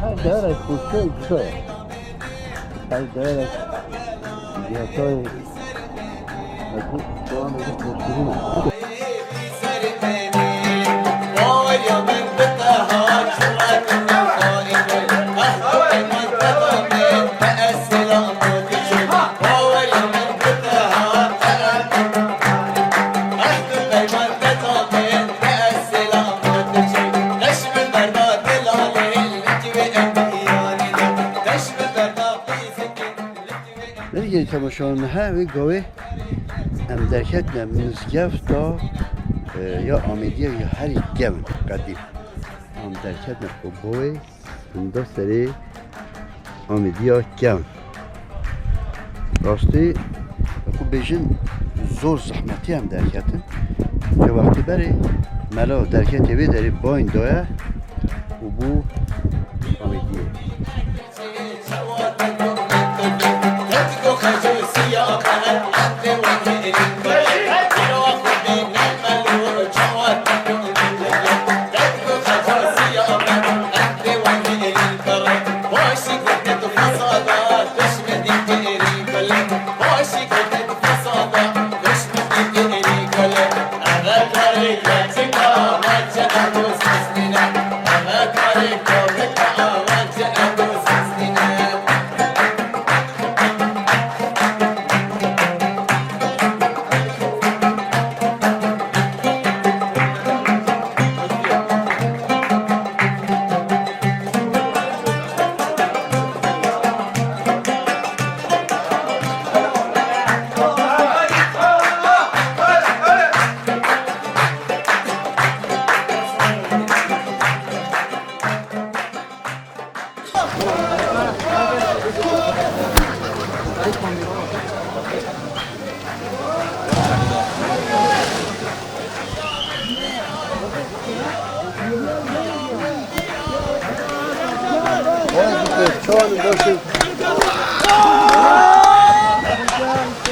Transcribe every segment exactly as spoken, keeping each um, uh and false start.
Her derek xweşe, güzel. Her derek yatay. Belê yên temaşevanên me, he, wê gavê em derketine mizgefta, e, ya Amêdiyê ya herî kevn qedîm. Em derketine xwe bavê, em da serê Amêdiya kevn. Rastî, wekû bêjin, zor zehmetî em derketin. Ji wextê berê mela derketê vê derê bayîn daye û bû Amêdiyê.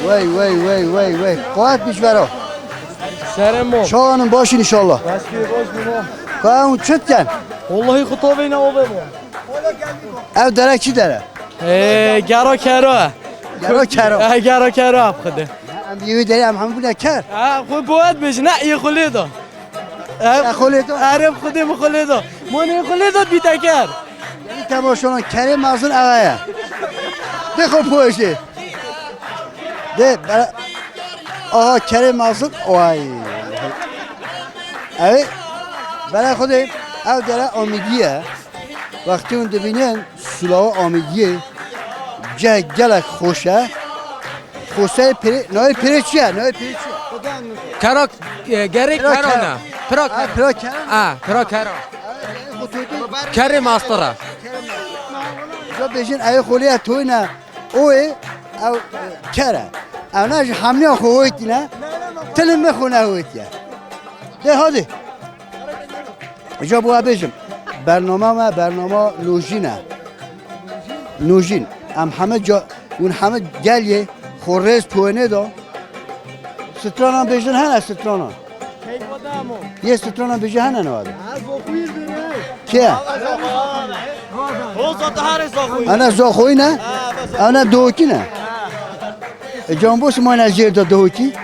Wey, wey, wey, wey, wey. Quwet bî ji we re. Seremo. Çawanî, baş în înşallah. Baş bî, baş bî, baş. Ka hûn çi dikin? Wallahî xwe tavê ne ave bû. Ev dere çi dere? Ee, gera kero. Gera kero. Ee, gera kero ap xide. Em bi wî derê em hemû bûne ker. Ha, xwe bi we dibêjin, ne, yê xwe lê da. Em, e, xwe lê da. Erê bi xwedê min xwe lê da. Monê xwe lê da bîte ker. Yî temaşavan, kerê mezin ev e. Dê xwe poşê. Dê, bere-, aha, kerê mezin, vay. Ew, bere xwedê, ev dere Amîdî ye. Wextê hûn dibînin, Silava Amêdiyê cihek gelek xweş e. Xweseyê pêrê, navê pêrê çi ye? Navê pêrê çi ye? Kera, e, gerê Pira kera Kera. Ne? Pira Ha, kera. Pira Kera. Ha, pira kera. Kerê mastir e. Ya bêjin ew xolê ye toyne, o ê, ew, e, ker e. Ew ne ji hemiya xwe hoytîne, tilê min xwe ne hoytiye. De hadi. Îca bo we bêjim. Bernama me, bernama nûjîn e. Nûjîn. Em heme ca, hûn heme gel yê, xwe rêz toyê nêda. Stranan bêjin hene stranan. Yê stranan bêjin hene ne wade. Kê? Ana Zoxoyî ne? Ana Dohokî ne? E, can bo sima ne jêr de Dohokî?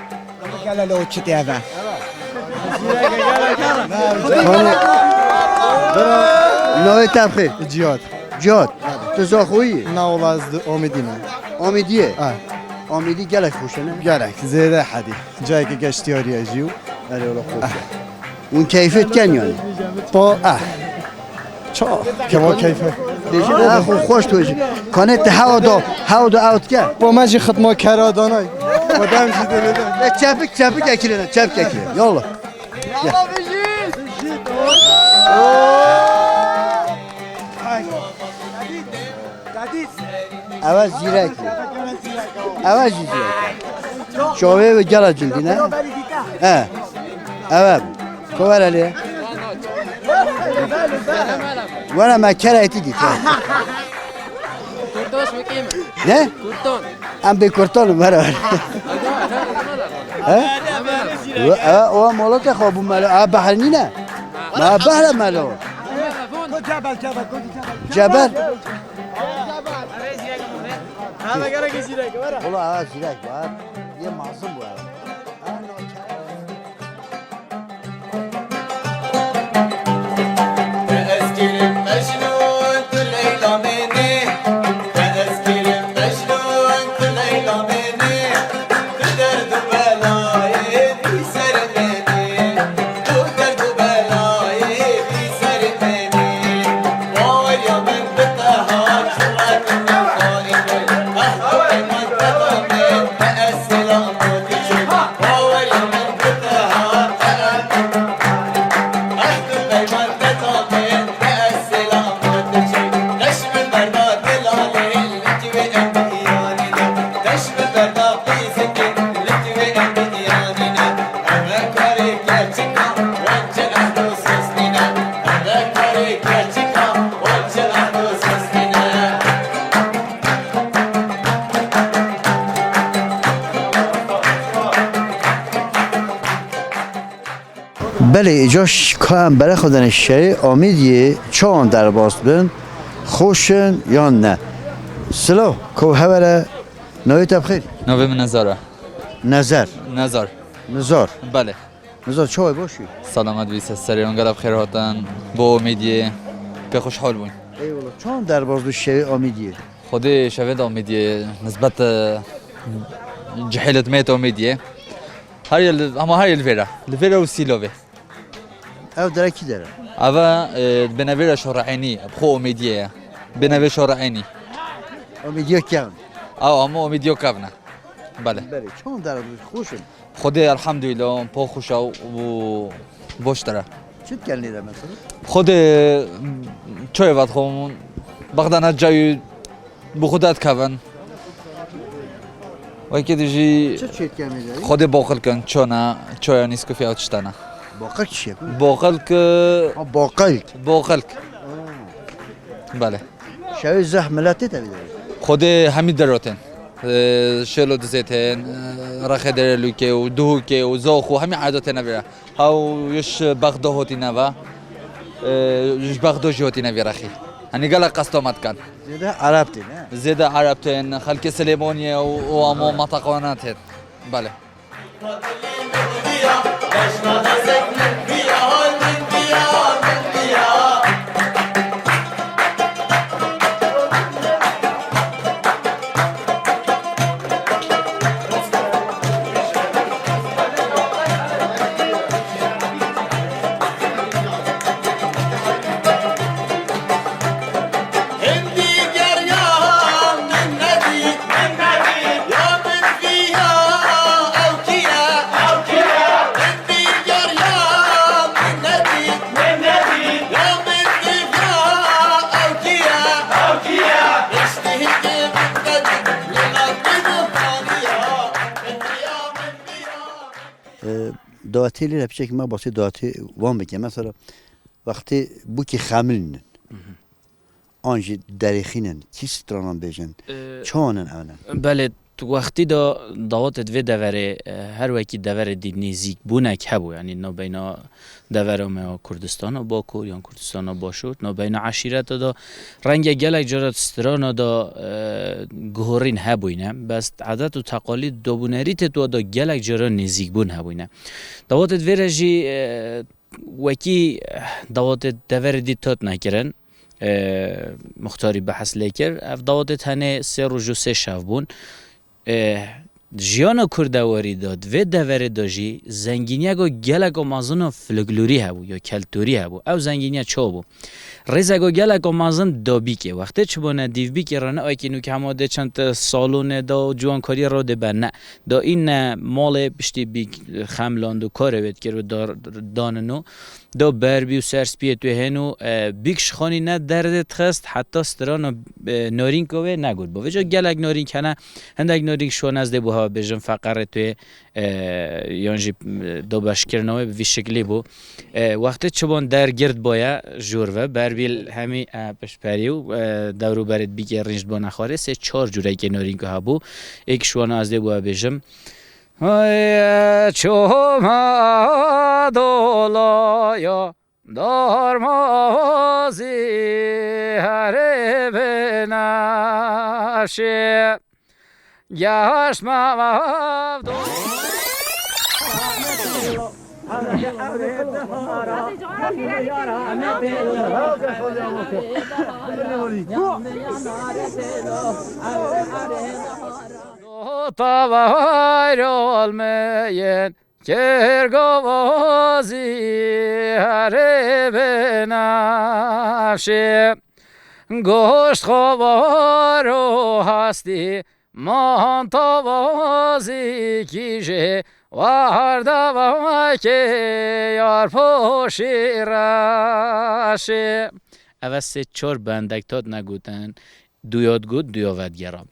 Gele lo çi tê eve? Navê te bi xêr? Cihat. Cihat. Tu Zoxoyî yî? Na, wala ez di Amêdî me. Amêdî yê? Ha. Amêdî gelek xweş e, ne? Gelek, zêde hedî. Cayeke geştiyarî ye jî. Erê, wala xweş e. Hûn keyfê dikin yanî? Pa, eh. Ça, kema keyfe. Bêjin, ha, xwe xweş tu bêjin. Kanê te hewa da, hewa da ew dike. Bo me jî xidma kera danay. Bo dem jî dene de. E, çepik, çepik ekirene, çepik ekirene. Yallah. Gel. Ev e zîrek. Ev e jî zîrek. Çavê ve gela cindî ne? He. Ev e. Ko were lê. Were me kere etî dît. Kurtoş mı kim? Ne? Kurton. Em bê kurton were were. He? Ev e, o molete xwe bu melo. A behr nîne. Ma behr melo. Cebel, cebel, cebel. Cebel. Hava gerek zîrek were. Ola ha zîrek var. Ye mazlum bu. Te ez kirim Mecnun, tu Leyla menî. Te ez kirim Mecnun, tu Leyla menî. Tu derd û belayê bî ser menî. Tu derd û belayê bî ser menî. Baweriya min bi te hat, şuret min xaîn. Ehd û peyman te da min, te ez selamat çûm. Baweriya min bi te hat, ehd û peyman te da min, te ez selamat çûm. Leş min berda dilalê, li wê em bi yanî ne. Leş min berda qîzikê, li wê em bi yanî ne. Ev e karê gerçika, wan çi ehd û sostî ne. Ev e karê gerçika, wan çi ehd û sostî ne. Belê, îca ş-, ka em bere xwe dene şerê Amêdiyê çawan derbas bin, xweş in yan ne? Silav, ko hevere, navê te bi xêr? Navê min Nezar e. Nezer. Nezar. Nizar. Belê. Nizar, çawa yî, baş î? Selamet bî, se serê wan, gelek bi xêr hatin. Bo Amêdiyê pê xweşhal bûn. Eyvallah. Çawan derbas bû şevê Amêdiyê? Xwedê şevê de Amêdiyê nisbet, e, cihêlet meyet Amêdiyê. Her yê li, hema her yê li vêre. Li vêre û Sîlovê. Ev dere kî dere? Eve, e, binevêra Şoreynî, bi xwe Amêdiyê ye. Binevê Şoreynî. Amêdiya kevn? Ew, hemû Amêdiya kevn e. Belê. Belê. Çawan dere xweş in? Xwedê elhamdulillah, po xweş e û boş dere. Çi dikin lê de mesela? Xwedê çoyê vedixwin, bexdana cayî bi xwe de dikevin. Wekî dijî Çi çêdikî em ê derî? Xwedê boqil kin, çona, çoya nîskufî ew tiştana. Boqil çi ye? Boqil ki Ha, boqil. Boqil. Belê. Şevê zeh milet tê tevî derî? Xwedê hemî derotên. Ee, Şêlo dizê tên, ee, Rexê Derê Lûkê û Duhûkê û Zox û hemî erdo têne vêre. Hew ji Bexdo hotîne ve, e, ji Bexdo jî hotîne vî rexî. Henî gelek qesta me dikin. Zêde Ereb tên, he? Zêde Ereb tên, xelkê Silêmaniyê û, û amo mantaqana tên. Belê. Dawetê lê piçekî me basê dawetê wan bike. Mesela wextê bûkî xemilînin. An jî derêxînin. Kî stranan bêjin? Ee, Çawanin ew ne? Belê, tu wextî de dawetê di vê deverê, e, her wekî deverê dî nêzîk bûnek hebû. Yanî nabeyna devera me ya Kurdistana Bakur yan Kurdistana Başûr, nabeyna eşîreta de renge gelek cara strana de, e, guhorîn hebûyne. Bes edet û teqalîd, dabûnerîtê tu de gelek cara nêzîkbûn hebûyne. Dawetê di vê re jî, e, wekî, eh, dawetê deverê dî tot nekirin. E, muxtarî behs lê kir. Ev dawetê tenê sê roj û sê şev bûn. E, jiyana kurdewarî de, di vê deverê de jî zengîniyeka geleka mezin a folklorî hebû ya keltûrî hebû. Ew zengîniya çawa bû? Rêzeka geleka mezin da bîkê. Wextê çi bûne dîv bîkê re ne ayê kî nû kî hema dê çend salonê da û ciwankariyê re dê be ne. Da îne malê piştî bîk xemland û karê wê dikir û dar-, danino. Do berbî û ser spiyê tu hên û, e, bîk ji xanî ne derdê dixist, heta strana, e, narînka wê negot. Bo vêca gelek narînk hene, hindek narînk şo nez dê bû, ha bêjim feqerê tu, e, yan jî, e, do beşkirina wê bi vî şiklî bû. E, wextê çiban dergird boye jor ve, berbî hemî, e, piştperî û, e, dewrûberê bîkê rînc bana xwarê, sê çar cûrekê narînka hebû. Êk şwana ez dê bû bêjim. Ay çoma dolaya darmazî herê binevşê. Geşt me vav do- Dota var olmayan Kêrgovozî herê binevşê, goşt xwe var û hestî man tavazî kîjê werdevekê yar poşî reşê. Eve sê çar bendek tot negotin, duya digot, duya vedigera.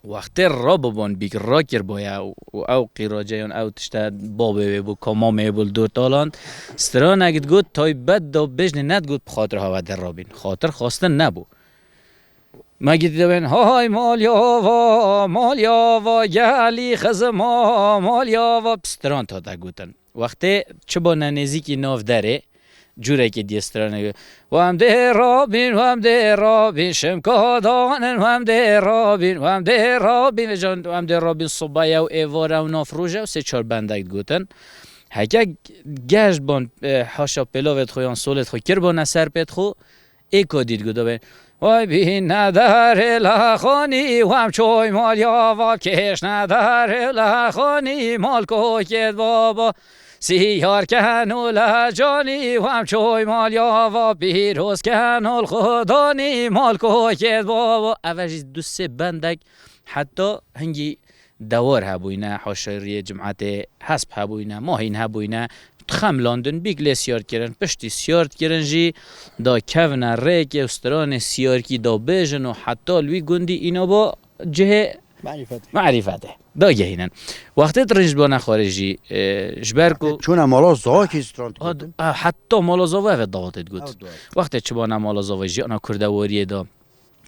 Wextê rabibûn bîk rakirboye û ew qîraceyan ew tişte babê wê bû, ka mamê wê bû li dor talan. Stranek digot, taybet da bêjnê nedigot bi xatir hava derrabîn. Xatir xwestin nebû. Me gît dibên, hay malyava, malyava, gelî xizima, malyava, bi stran ta degotin. Wextê çi bûne nêzîkî nav derê, cûrekê diyê stranê, wem dê rabîn, wem dê rabîn, şimka danin, wem dê rabîn, wem dê rabîn, vêcan wem dê rabîn, sobaye û êvare û nav roj e û sê çar bendek digotin. Heke geşt bon, e, haşa pêlavê xwe yan solê xwe kirbone ser pê xwe, êka dî digot, dibê, Way bîne derê lexanî, wem çoy malyava, kêşne derê lexanî, mal kokêt baba. Siyar keno lecanî, wem çoy malyava, pîroz keno xudanî, mal kokêt baba. Eve jî du sê bendek heta hingî dewar hebûyne, haşeriyê cimetê hesp hebûyne, mahîn hebûyne, dixemlandin, bîk lê siyar kirin, piştî siyar kirin jî, da kevne rêkê û stranê siyarkî da bêjin û heta li wî gundî îna ba cihê Merîfet. Merîfetê. Da gehînin. Wextê tu rînc bana xwarê jî, e, ji ber ku Çûna mala zava kî stran Had-, digotin? ha, heta mala zava eve dawetê digot. Ew dua. Wextê çi bana mala zava jî ana kurdewariyê da.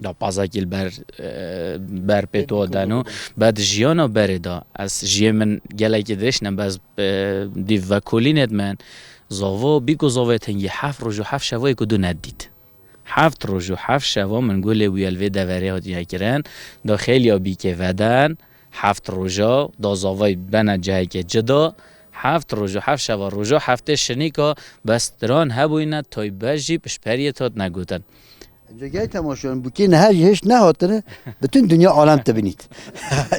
Da pazakî li ber, e, ber pê to deno. Bed jiyana berê da. Ez jiyê min gelekî dirêj ne, bes, e, dîv vekolînêt min. Zavo, bîko zavê tengî heft roj û heft şevoyê ku du nedît. Heft roj û heft şeva min gulê wî li vê deverê hatiye kirin. Da xêliya bîkê veden. Heft roja, da zavayî bene cihekê cida. Heft roj û heft şeva roja heftê şinîka bes stran hebûyne, taybet jî piştperiyê tat negotin. Cegayê temaşeyan, bûkê niha jî hêş nehatine, bütün dünya alem dibînît.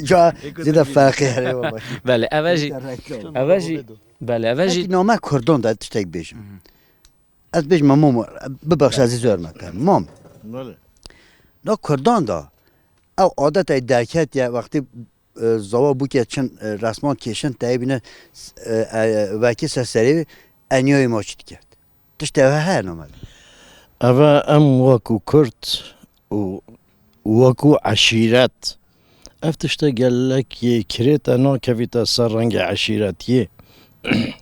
Ca zêde ferqê here baba. Belê, eve jî, eve jî, belê, eve jî. Eki name Kurdan da tiştek bêjim. Mhm. Ez bêjim mam, bibexşe ez zor me pê. Mam. Belê. Na Kurdan da, ew adet ey derket ya, wextê e, zawa bûke çin, e, resman kêşin teyê bîne, e, e, vekî ser serê wê eniyayê ma çi dikerd. Tişt ev heye namede? Eve em wekû Kurd û wekû eşîret, ev tişte gelek yê kirête nakevîte ser rengê eşîretiyê.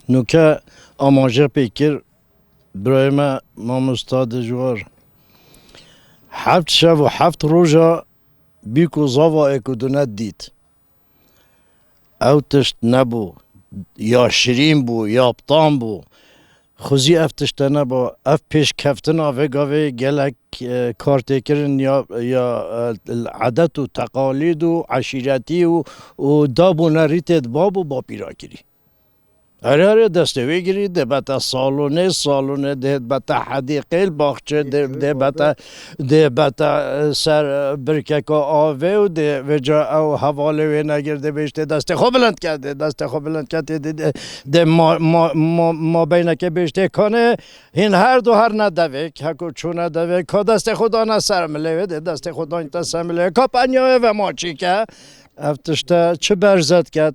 Nûke amaje pê kir, birayê me mamosta Dijwar. Heft şev û heft roja bîk û zava êk û du nedît. Ew tişt nebû. Ya şirîn bû, ya bi tam bû. Xwezî ev tişt te neba. Ev pêşkeftina vê gavê gelek, e, kartêkirin ya, ya, e, edet û teqalîd û eşîretî û, û dabûne rîtê di bab û bapîra kirî. Erê, erê, destê wê girî, dê bete salonê, salonê dê bete hedîqê, baxçe dê, dê bete, dê bete, e, ser, e, birkeka avê û dê vêca ew hevalê wê negir dê bêjtê destê xwe bilind kerdê, destê xwe bilind kerdê, dê, dê, dê ma, ma, ma, mabeynekê bêjtê kanê, hîn her du her ne devêk, heko çûne devêk, ka destê xwe dane ser milê wê, dê destê xwe dane ser milê wê, ka penyayê ve maçîke. Ev tişte çi berze diket?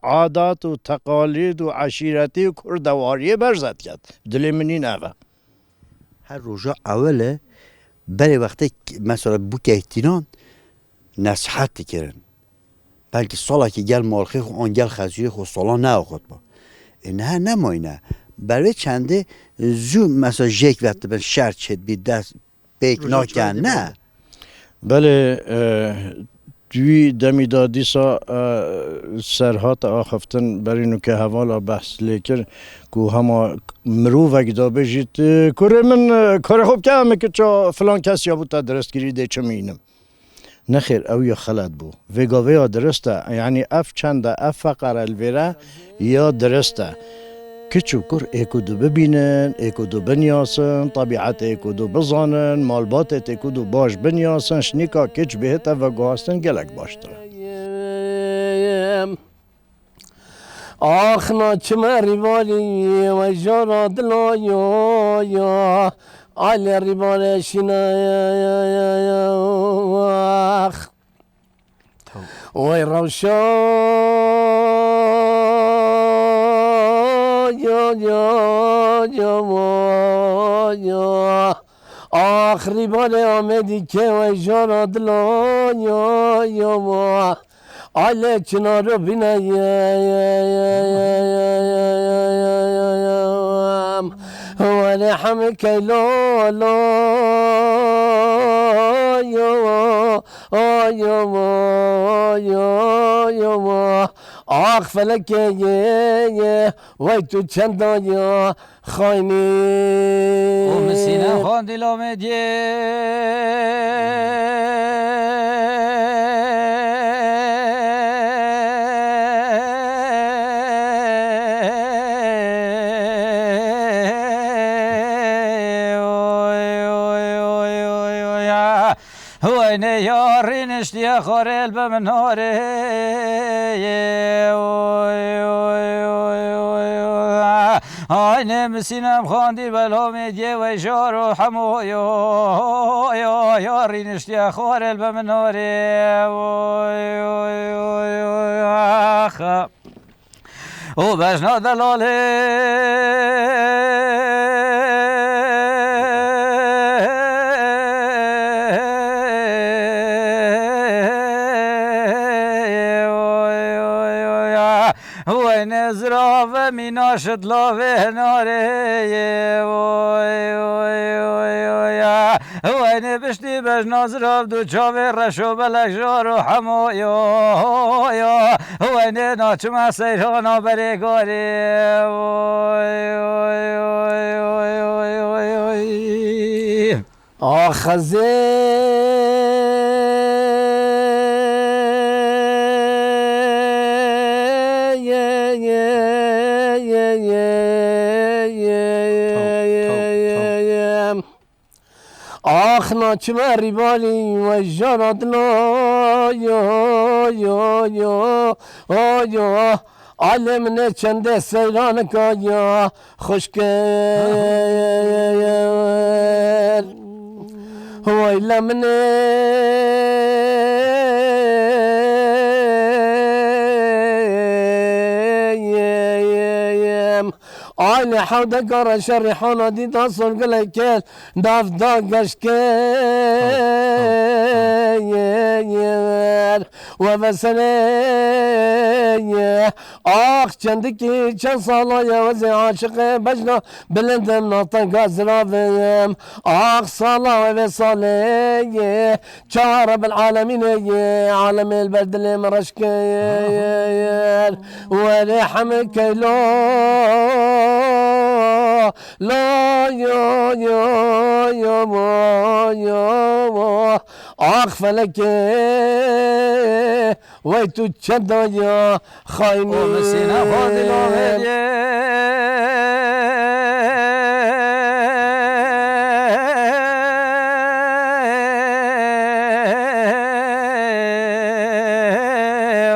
Adat û teqalîd û eşîretî û kurdewariyê berze diket. Dilê min nîn ev e. Her roja ewil e, berê wextê k-, mesela bûkek tînan nesihet dikirin. Belkî salekî gel malxê xwe an gel xezûyê xwe sala neaxutba. Ê, niha nemayne. Bervê çendê zû mesela jêk vetibin, şer çêdibî, dest pêk naken, ne? Belê, e, di wî demî de dîsa, e, ser hate axiftin, berî nûke hevala behs lê kir ku hema mirovek dabêjît, e, kurê min, e, karê xwe bike, em ê kiça filan kes ya bû te dirist kirî, dê çi mînim. Nexêr, ew ya xelet bû. Vê gavê ya dirist e. Yanî ev çend e, ev feqere li vêre ya dirist e. Kiç û kur êk û du bibînin, êk û du binyasin, tebîetê êk û du bizanin, malbatê êk û du baş binyasin, şinîka kiç bihête veguhastin gelek baştir e. Ax na çime rîbarî we jara dila yo yo. Alê rîbarê şîne ax. Wey rewşa yo yo yo yo. Ax rîbarê Amedî ke we jara dila yo yo. Alê çinaro bîne ye, ye, ye, ye, ye, ye, ye, ye, ye. Were hemî keylo, lo, yo, o, yo, o, yo, yo, o. Ax felekê ye, ye, wey tu çenda ya. Xaynî. Û misîne xandî lamê diyê. Oy, oy, oy, oy, oy, oy, ya. Weynê yarî niştiye xwarê li bi min horê. Oy, oy, oy, oy, oy. Aynê misînem xwendî belamê diyê wey jaro hemo yo, yo, yo, rîniştiye xwarê li bi min horê. Oy, oy, oy, oy, oy, ax. Û bejna delalê. Oy, oy, oy, oy, a. Weynê zirave mîna şitlavê hinarê. Oy, oy, oy, oy, a. Weynê biştî bejna zirav du çavê reşo belek jaro hemo yo, yo. Weynê naçime seyrana berê garê. Oy, oy, oy, oy, oy, oy, oy. Ax xezê. Ye, ye, ye, ye, ye, ye, ye, ye, ye. Ax naçime rîbarî we jara dilo yo, yo, yo, o, yo. Alê min ê çendê seyranika ya xwişkir. Weyle min ê. Aynê hewdeka reşe rîhana dîta sorgilê kir, dav da geşkir. yer we veselê ye. Ax çendikî çend sala ye ez ê aşiqê bejna bilindim natenga ziravim. Ax sala we vê salê ye. Çar Rebbil alemînê ye. Alemê li ber dilê min reşke yer. Werê hemikeylo. La yo yo yo wo yo wo. Ax felekê, wey tu çenda ya xaynî. O misîna xwe dilo veriyê.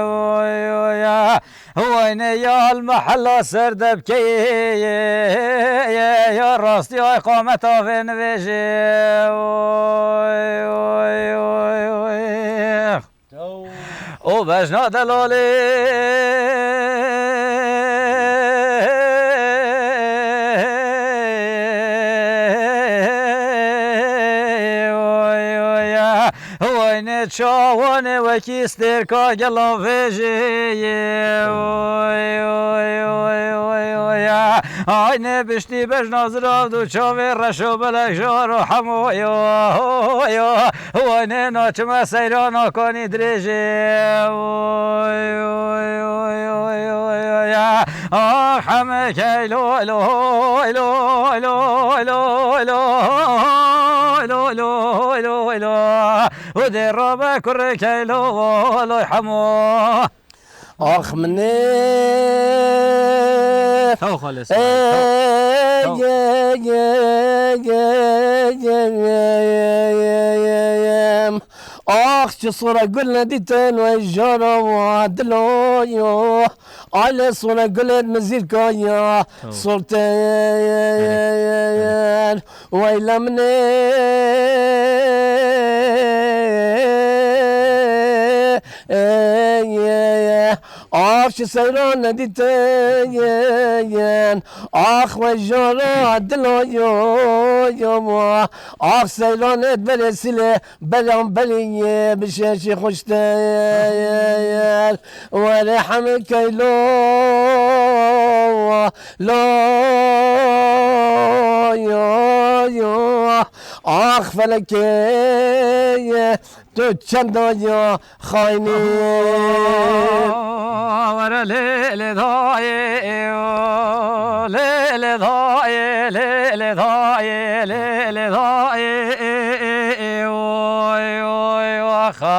Oy, oy, ya. Wayne ya li mehela ser debkeyê ye, ya rastî ay qameta vê nivêjê. Oy, oy, oy, oy. O bejna delalê. Oy, oy, ya. Wayne çawanê wekî stêrka gela vêjê ye. Oy, oy, oy, oy, oy, ya. Ayne biştî bejna zirav du çavê reşo belek jaro hemo yo, yo. Wayne naçime seyra nakanî dirêjê. Oy, oy, oy, oy, oy, oy, ya. Ah, heme key lo, lo, lo, lo, lo, lo. Û dê rabe kurê keylo, loy hemo. Ax minê. Taw xalê Ey, Sibay, taw. Taw. Ye, ye, ye, ye, ye, ye, ye, ye, ye. Ax çi sura gul nedîtin we jara wa dilo yo. Aile sura gulê mizîrka ya. Taw. Sorte Erê. Weyla min ê, ê, ê, ê, ax ji seyran nedîtin, ax we jara dilo yo, yo, ax seyran et berê sîlê, beran berî bi şeşî xuştir, were hemî keylo. Lo, yo, yo, ax felekê, tu çenda ya xaynî. Were lê, lê dayê, lê, lê dayê, lê, lê dayê, lê, lê dayê, oy, oy, axa.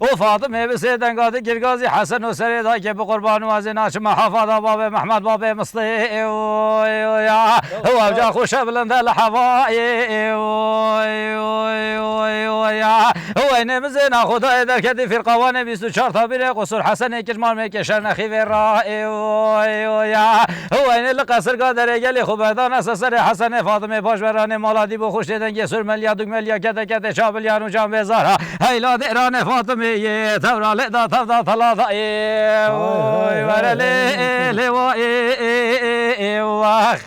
Û Fatimê bi sê denga di girgazî Hesen û serê dayikê bi qurban û ez ê naçime hefada babê Mehmed babê Mistê. Oy, oy, ya. Û ev ca xweşe bilinde li hevayê. Oy, oy, oy, oy, ya. Û eynê mizêna Xwedayê derketî fîrqawanê bîst û çar tabîrê qusûr Hesenê kirmar mêkê şernexî vê ra. Oy, oy, ya. Û eynê li qesirka derê gelî xwe berdane se serê Hesenê Fatimê paşveranê mala dî bo xuştê dengê sur meliya duk meliya kete kete çabiliyan û can bêzara. Heyla dêranê Fatimê yê, tevra lê da, tev da, tela da, ê, Ay, oy, ay, were ay, lê, ay, ay. Lê, wa, ê, ê, ê, ê, wax.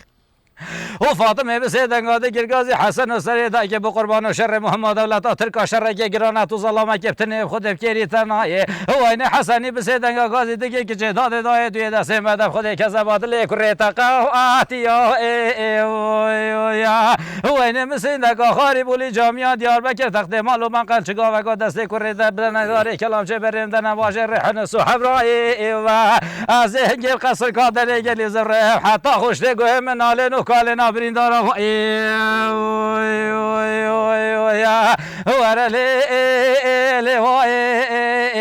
Û Fatimê bi sê denga di girgazî Hesen û serê dayikê bi qurban û şerê Muhammed dewleta Tirka şerekê girana tu zalamekê bi tinê xwe dê bi kêrî te nayê. Û eynê Hesenî bi sê denga gazî dikê kiçê dadê dayê duyê destê me de bi xwe dê kezeba dilê kurê te qew atiya, ê, ê, oy, oy, ya. Û eynê min sêndeka xarî bolî camiya Diyarbekir textê mal û ben qençi gaveka destê kurê de bidene darê kelamçê berêm de nebajê rêhin û hevrayê ê ve. Ez ê hingêr qesirka derê gelî zirrê heta xuştê guhê min nalên û kalêna birîndara va ê. Oy, oy, oy, oy, ya. Were lê, ê, ê, lê, wa, ê, ê, ê,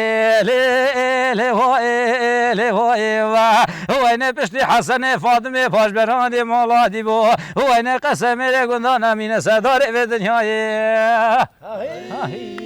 lê, ê, lê, wa, ê, ê, lê, wa, ê, wa. Weyne piştî Hesenê Fatimê paşberanê mala dî bo. Weyne qesemê rê gundan emîne sedarê vê dinyayê. Ahî. Ahî.